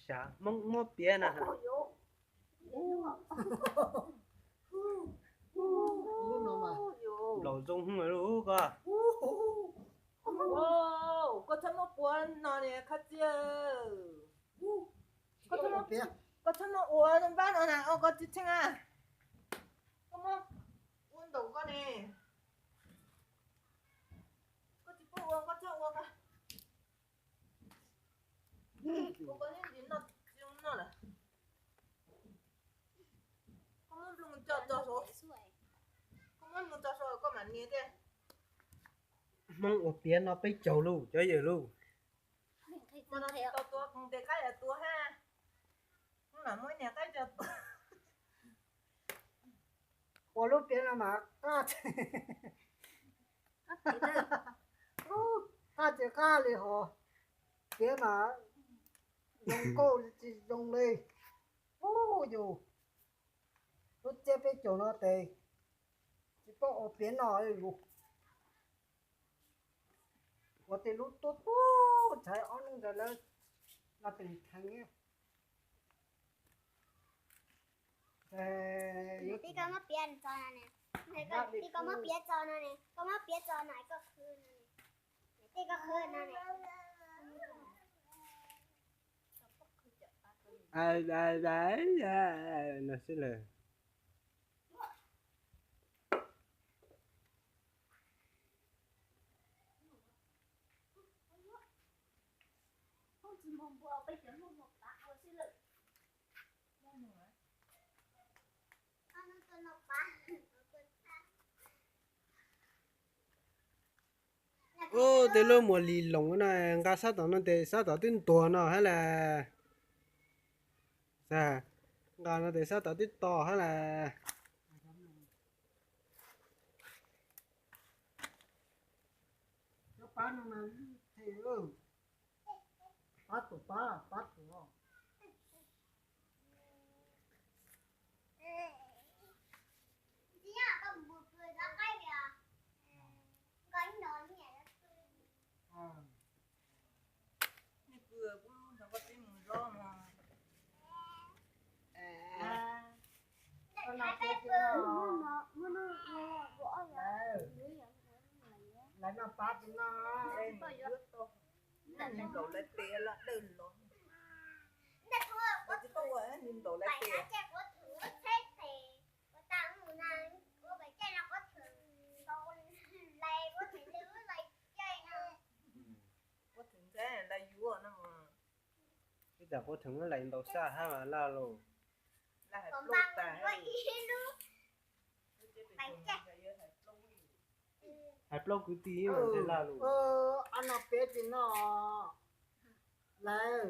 Xyav, Hmoob muab piav na. Nplaum zoo hwv lub ko. Koj txhob muab puav no ne Khab Txiab. Koj txhob muab ua npab no na, koj tsis tsheej a. Koj muab ua ntaum koj ne. Koj tsis paub ua koj txhob ua. Ua koj ntsis noj tsis zoo noj lawm. Koj muab nplooj tso tso saud, koj muab nplooj tso saud koj mam nias thiab. Hmoob ua piav no peb caug lauj cov yawm lauj. Ua no tsis tau tua koos tes qaib yuav tua hab. Hnub no muab niag qaib tso tua. Ua lub piav no mas qaj, qaj tsis qaj li hos, piav mas zoo nkauj tsis zoo li. Ub yus, lub txiab peb caug no tes tsis paub ua piav no li. Ua tej lub tuab tuab tshaiv ob lub ntawd lawv no tes theev. Tij koj muab piav tso no ne, tij koj muab piav tso no ne, koj muab piav tso no koj khwv no ne, tij koj khwv no ne. No xwb lawm. Ub, tej lub muas lis loos no nqa sab tom no tes sab tom twb ntuag no hab las. Nqa no tes sab tom twb to hab las. Pab tus, pab, pab tus. Lawv noj pab tsis noj. Nkaum lawv tes los dawj los. Tsis paub ua nkaum lawv tes. Quab theem ntxhab lawv yuav no. Ib txawm quab theem lawv ntau saj hab mas laj los. Hais plaub kwv tij mas laj los. Ob no peb tsis noj lawm.